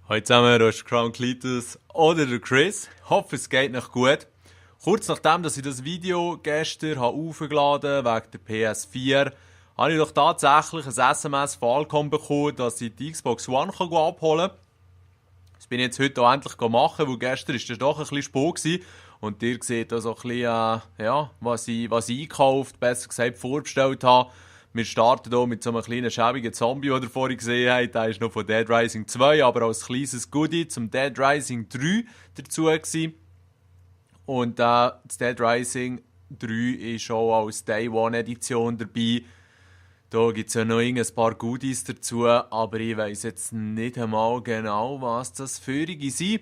Hallo zusammen, hier ist Crown Cletus oder der Chris. Ich hoffe, es geht noch gut. Kurz nachdem, dass ich das Video gestern aufgeladen habe, wegen der PS4, habe ich doch tatsächlich ein SMS von Alcom bekommen, dass ich die Xbox One abholen kann. Das bin ich jetzt heute auch endlich machen, weil gestern war das doch ein bisschen Spuk gewesen. Und ihr seht also ein bisschen, was ich einkauft, besser gesagt vorbestellt habe. Wir starten hier mit so einem kleinen schäbigen Zombie, den ihr vorhin gesehen habt. Der ist noch von Dead Rising 2, aber als kleines Goodie zum Dead Rising 3 dazu gewesen. Und das Dead Rising 3 ist auch als Day One Edition dabei. Da gibt es ja noch ein paar Goodies dazu, aber ich weiss jetzt nicht einmal genau, was das für sind.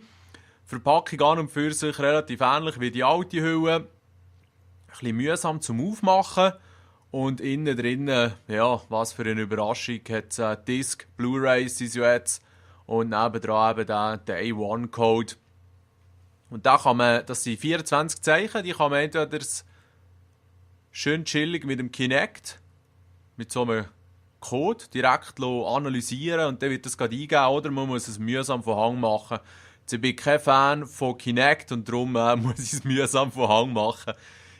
Verpackung an und für sich relativ ähnlich wie die alte Hülle. Ein bisschen mühsam zum Aufmachen. Und innen drinnen, ja, was für eine Überraschung, hat es Disc, Blu-rays sind ja jetzt. Und nebendran eben der Day One Code. Und da kann man, das sind 24 Zeichen, die kann man entweder schön chillig mit dem Kinect, mit so einem Code direkt analysieren und dann wird das gerade eingeben, oder man muss es mühsam von Hand machen. Jetzt bin ich kein Fan von Kinect und darum muss ich es mühsam von Hand machen.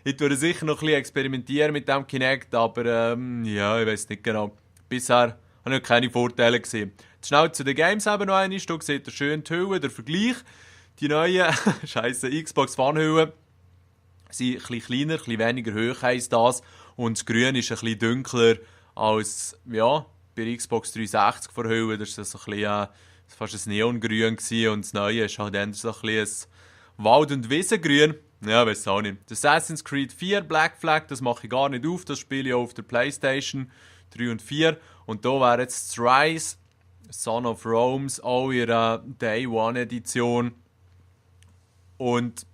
Ich werde sicher noch ein bisschen experimentieren mit dem Kinect, aber ja, ich weiß nicht genau. Bisher habe ich keine Vorteile gesehen. Jetzt schnell zu den Games eben noch einmal. Da seht ihr schön die Hülle, der Vergleich. Die neuen, scheisse Xbox One Hüllen sind ein bisschen kleiner, ein bisschen weniger hoch heisst das. Und das Grün ist ein bisschen dunkler als ja, bei der Xbox 360 vor Hülle. Das war so ein bisschen, fast ein Neongrün gewesen. Und das Neue ist halt so ein bisschen ein Wald- und Wiesengrün. Ja, weiß auch nicht. Assassin's Creed 4 Black Flag, das mache ich gar nicht auf. Das spiele ich auch auf der PlayStation 3 und 4. Und da wäre jetzt Rise, Son of Rome's, auch ihre Day One Edition. Und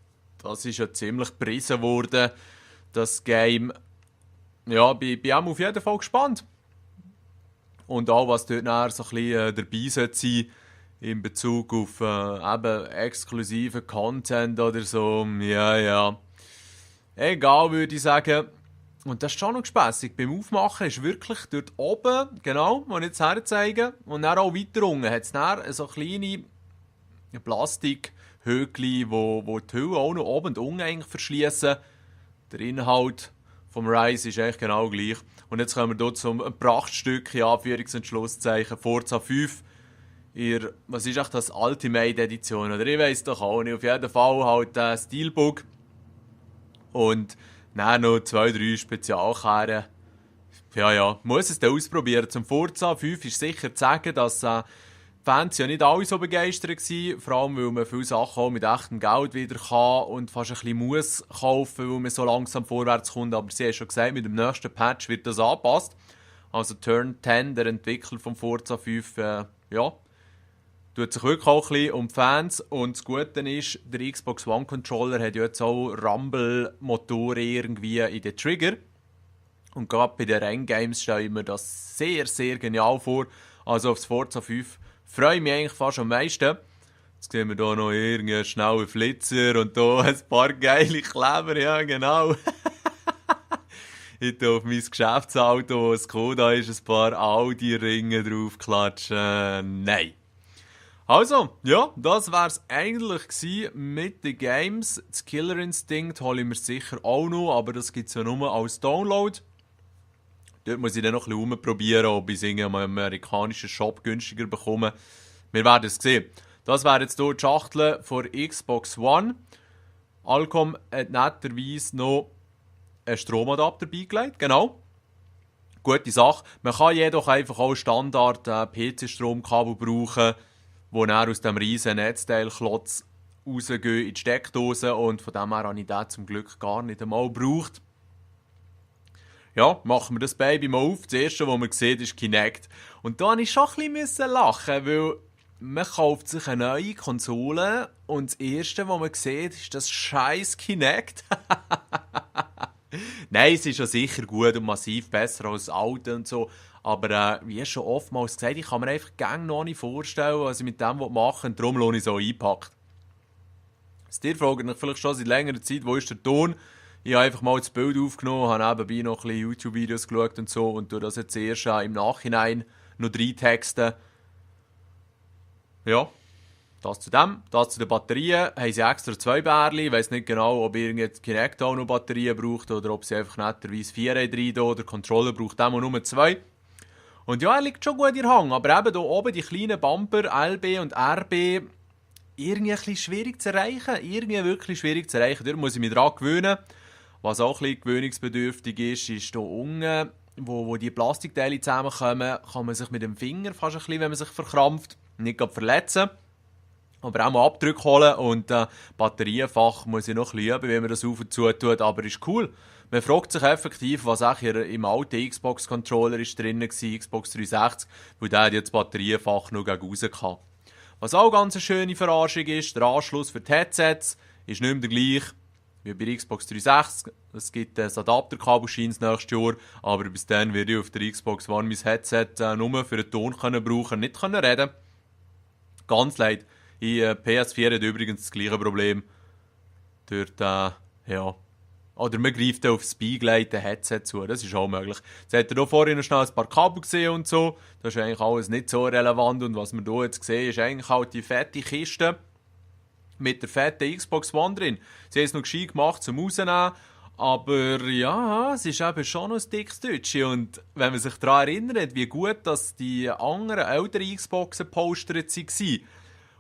das ist ja ziemlich gepriesen worden, das Game. Ja, bin auch auf jeden Fall gespannt. Und auch, was dort nachher so ein bisschen dabei sein sollte in Bezug auf eben exklusiven Content oder so. Ja. Egal, würde ich sagen. Und das ist schon noch spässig. Beim Aufmachen ist wirklich dort oben, genau, wo ich jetzt herzeige, und dann auch weiter unten hat es dann so kleine Plastikhöckchen, wo die Hülle auch noch oben und unten eigentlich verschließen. Der Inhalt vom Rise ist eigentlich genau gleich. Und jetzt kommen wir hier zum Prachtstück, in Anführungs- und Schlusszeichen, Forza 5. Was ist echt das Ultimate Edition? Oder ich weiss doch auch nicht. Auf jeden Fall halt ein Steelbook. Und dann noch 2, 3 Spezialkehren. Ja, muss es dann ausprobieren. Zum Forza 5 ist sicher zu sagen, dass Fans ja nicht alle so begeistert waren. Vor allem, weil man viele Sachen auch mit echtem Geld wieder kann und fast ein bisschen muss kaufen, weil man so langsam vorwärts kommt. Aber sie haben schon gesagt, mit dem nächsten Patch wird das angepasst. Also Turn 10, der Entwickler von Forza 5, tut sich wirklich auch ein bisschen um die Fans. Und das Gute ist, der Xbox One Controller hat ja jetzt auch Rumble-Motoren irgendwie in den Trigger. Und gerade bei den Renngames stelle ich mir das sehr, sehr genial vor. Also aufs Forza 5 freue ich mich eigentlich fast am meisten. Jetzt sehen wir hier noch irgendeinen schnellen Flitzer und hier ein paar geile Kleber, ja genau. Ich auf mein Geschäftsauto, wo ein Skoda ist, ein paar Audi-Ringe draufklatschen. Nein. Also, ja, das war es eigentlich mit den Games. Das Killer Instinct hole ich mir sicher auch noch, aber das gibt es ja nur als Download. Dort muss ich dann noch ein bisschen rumprobieren, ob ich es in einem amerikanischen Shop günstiger bekomme. Wir werden es sehen. Das wäre jetzt hier die Schachtel von Xbox One. Alcom hat netterweise noch einen Stromadapter beigelegt, genau. Gute Sache. Man kann jedoch einfach auch Standard PC-Stromkabel brauchen, wo dann aus dem riesen Netzteilklotz rausgehen in die Steckdose. Und von dem her habe ich den zum Glück gar nicht einmal gebraucht. Ja, machen wir das Baby mal auf. Das erste, was man sieht, ist Kinect. Und da musste ich schon ein bisschen lachen, weil man kauft sich eine neue Konsole und das erste, was man sieht, ist das scheiß Kinect. Nein, es ist ja sicher gut und massiv besser als das alte und so. Aber wie schon oftmals gesagt, ich kann mir einfach gerne noch nicht vorstellen, was ich mit dem machen will. Und darum lohne ich es auch eingepackt. Dir fragt mich vielleicht schon seit längerer Zeit, wo ist der Ton? Ich habe einfach mal das Bild aufgenommen, habe nebenbei noch ein bisschen YouTube-Videos geschaut und so und tue das jetzt erst im Nachhinein noch reintexten. Ja, Das zu dem. Das zu den Batterien. Haben sie extra 2 Bärli. Ich weiss nicht genau, ob irgendein Kinect auch noch Batterien braucht oder ob sie einfach netterweise 4 rein tun. Der Controller braucht auch nur 2. Und ja, er liegt schon gut in der Hand. Aber eben hier oben die kleinen Bumper, LB und RB, irgendwie ein bisschen schwierig zu erreichen. Irgendwie wirklich schwierig zu erreichen. Dort muss ich mich daran gewöhnen. Was auch ein bisschen gewöhnungsbedürftig ist hier unten, wo die Plastikteile zusammenkommen, kann man sich mit dem Finger fast ein bisschen, wenn man sich verkrampft, nicht gerade verletzen. Aber auch mal Abdrücke holen und Batterienfach muss ich noch ein bisschen üben, wie man das auf und zu tut, aber ist cool. Man fragt sich effektiv, was auch im alten Xbox-Controller drin war, Xbox 360, weil der hat jetzt das Batterienfach noch gegen raus kann. Was auch ganz eine schöne Verarschung ist, der Anschluss für die Headsets ist nicht mehr der gleiche wie bei der Xbox 360. Es gibt ein Adapterkabel scheint nächstes Jahr, aber bis dann werde ich auf der Xbox One mein Headset nur für den Ton brauchen, nicht reden. Ganz leid. PS4 hat übrigens das gleiche Problem. Dort, ja. Oder man greift auf das beigeleitete Headset zu, das ist auch möglich. Jetzt hat er hier vorhin noch schnell ein paar Kabel gesehen und so. Das ist eigentlich alles nicht so relevant. Und was wir hier jetzt sehen, ist eigentlich halt die fette Kiste mit der fetten Xbox One drin. Sie haben es noch gescheit gemacht zum Rausnehmen. Aber ja, es ist eben schon noch ein dickes Deutsche. Und wenn man sich daran erinnert, wie gut dass die anderen älteren Xboxen gepostert waren,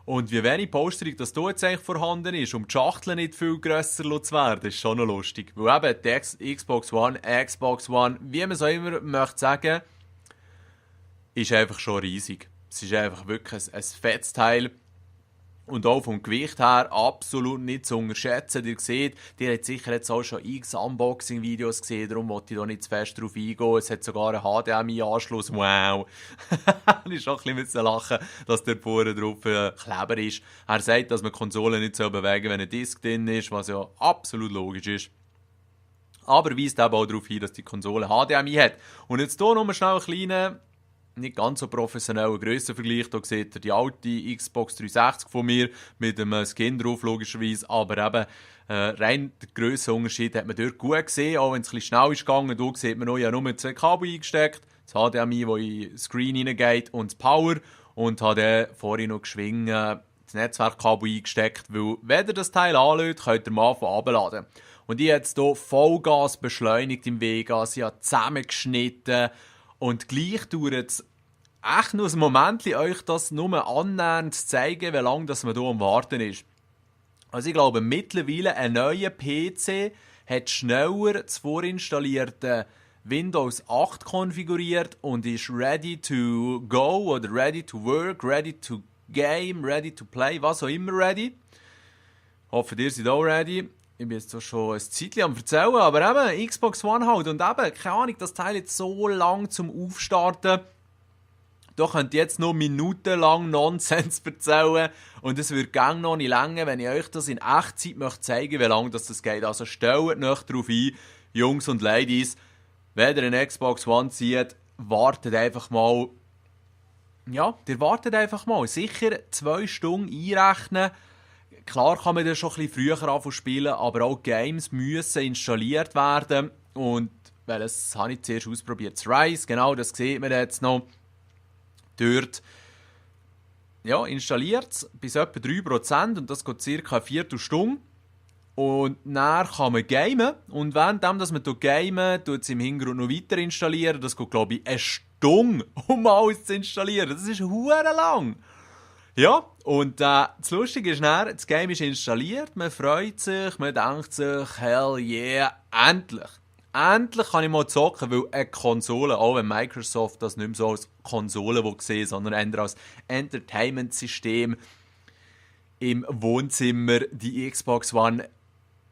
und wie wenig Posterung das hier jetzt eigentlich vorhanden ist, um die Schachtel nicht viel grösser zu werden, ist schon noch lustig. Weil eben die Xbox One, wie man es auch immer möchte sagen, ist einfach schon riesig. Es ist einfach wirklich ein fettes Teil. Und auch vom Gewicht her absolut nicht zu unterschätzen. Ihr seht, ihr habt sicher jetzt auch schon x Unboxing-Videos gesehen, darum wollte ich da nicht zu fest drauf eingehen. Es hat sogar einen HDMI-Anschluss. Wow! Ich musste auch ein bisschen lachen, dass der vorne drauf Kleber ist. Er sagt, dass man die Konsole nicht so bewegen, wenn ein Disc drin ist, was ja absolut logisch ist. Aber weist eben auch darauf hin, dass die Konsole HDMI hat. Und jetzt hier nochmal schnell einen kleinen, nicht ganz so professionellen Grössenvergleich. Hier seht ihr die alte Xbox 360 von mir mit einem Skin drauf, logischerweise. Aber eben rein der Grössenunterschied hat man dort gut gesehen, auch wenn es ein bisschen schnell ist gegangen. Hier sieht man noch, ja nur 2 Kabel eingesteckt. Das HDMI, das in den Screen hineingeht, und das Power. Und habe dann vorhin noch geschwungen das Netzwerkkabel eingesteckt, weil wenn ihr das Teil anlädt, könnt ihr mal anfangen runterzuladen. Und ich habe jetzt hier Vollgas beschleunigt im Vegas, ich habe zusammengeschnitten. Und gleich dauert es echt nur ein Moment, euch das nur annähernd zu zeigen, wie lange das man hier am Warten ist. Also ich glaube, mittlerweile ein neuer PC hat schneller das vorinstallierte Windows 8 konfiguriert und ist ready to go oder ready to work, ready to game, ready to play, was auch immer ready. Ich hoffe, ihr seid auch ready. Ich bin jetzt schon ein Zeitchen am erzählen, aber eben Xbox One halt und eben, keine Ahnung, das Teil jetzt so lang zum Aufstarten. Da könnt ihr jetzt noch minutenlang Nonsens erzählen und es wird gang noch nicht länger, wenn ich euch das in Echtzeit möchte zeigen, wie lange das geht. Also stellt nicht darauf ein, Jungs und Ladies, wenn ihr eine Xbox One zieht, wartet einfach mal. Ja, ihr wartet einfach mal. Sicher 2 Stunden einrechnen. Klar kann man das schon ein bisschen früher anfangen spielen, aber auch Games müssen installiert werden. Und das habe ich zuerst ausprobiert. Das Rise, genau, das sieht man jetzt noch. Dort ja, installiert es bis etwa 3% und das geht circa eine Viertelstunde. Und dann kann man gamen. Und währenddem, dass man gamen, tut es im Hintergrund noch weiter installieren. Das geht, glaube ich, eine Stunde, um alles zu installieren. Das ist hure lang. Ja, und das Lustige ist dann, das Game ist installiert, man freut sich, man denkt sich, hell yeah, endlich. Endlich kann ich mal zocken, weil eine Konsole, auch wenn Microsoft das nicht mehr so als Konsole sehen, sondern eher als Entertainment-System im Wohnzimmer, die Xbox One.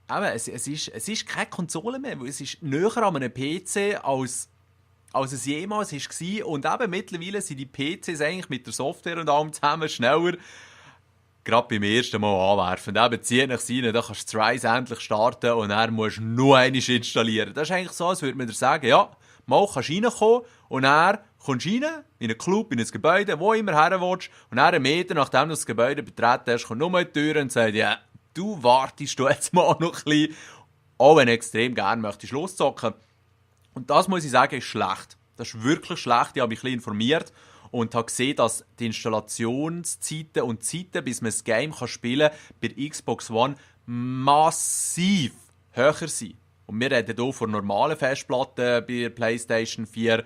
Aber es ist keine Konsole mehr, weil es ist näher an einem PC als es jemals war. Und eben mittlerweile sind die PCs eigentlich mit der Software und allem zusammen schneller. Gerade beim ersten Mal anwerfen. Und eben zieht nach rein, dann kannst du das Rise endlich starten und dann musst du nur einmal installieren. Das ist eigentlich so, als würde man dir sagen, ja, mal kannst du reinkommen und dann kommst du rein, in einen Club, in ein Gebäude, wo immer her willst. Und dann einen Meter, nachdem du das Gebäude betreten hast, kommt nur die Tür und sagt, ja, du wartest du jetzt mal noch ein bisschen, auch wenn du extrem gerne möchtest loszocken. Und das muss ich sagen, ist schlecht. Das ist wirklich schlecht. Ich habe mich ein bisschen informiert. und habe gesehen, dass die Installationszeiten und Zeiten, bis man das Game spielen kann, bei der Xbox One massiv höher sind. Und wir reden hier von normalen Festplatten bei der PlayStation 4.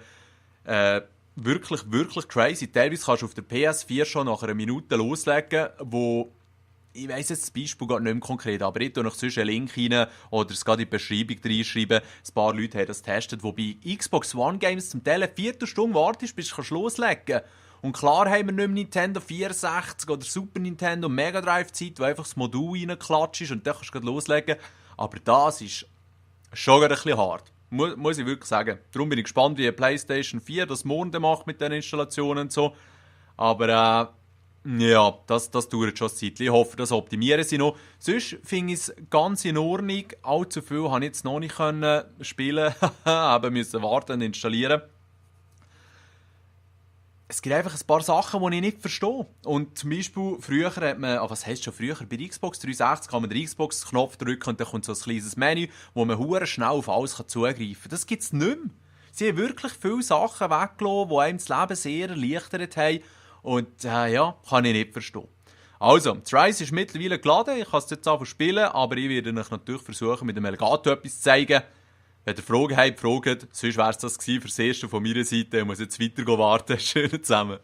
Wirklich crazy. Teilweise kannst du auf der PS4 schon nach einer Minute loslegen, wo ich weiss jetzt das Beispiel gar nicht mehr konkret, aber ich tue noch sonst einen Link rein oder es gerade in die Beschreibung reinschreiben. Ein paar Leute haben das getestet, wo bei Xbox One Games zum Teil eine Viertelstunde wartest, bis du loslegen kannst. Und klar haben wir nicht mehr Nintendo 64 oder Super Nintendo Mega Drive Zeit, wo einfach das Modul reinklatscht und dann kannst du loslegen. Aber das ist schon ein bisschen hart. Muss ich wirklich sagen. Darum bin ich gespannt, wie die PlayStation 4 das morgen macht mit den Installationen und so. Aber ja, das dauert schon ein Zeitchen. Ich hoffe, das optimieren sie noch. Sonst finde ich es ganz in Ordnung. Allzu viel habe ich jetzt noch nicht spielen können. Eben müssen warten und installieren. Es gibt einfach ein paar Sachen, die ich nicht verstehe. Und zum Beispiel, früher hat man, was heisst schon früher, bei der Xbox 360 kann man den Xbox-Knopf drücken und dann kommt so ein kleines Menü, wo man hure schnell auf alles zugreifen kann. Das gibt es nicht mehr. Sie haben wirklich viele Sachen weggelassen, die einem das Leben sehr erleichtert haben. Und ja, kann ich nicht verstehen. Also, das Rise ist mittlerweile geladen, ich kann es jetzt einfach spielen, aber ich werde euch natürlich versuchen, mit dem Elgato etwas zu zeigen. Wenn ihr Fragen habt, fragt. Sonst wäre es das gewesen für das Erste von meiner Seite. Ich muss jetzt weiter warten. Schönen zusammen.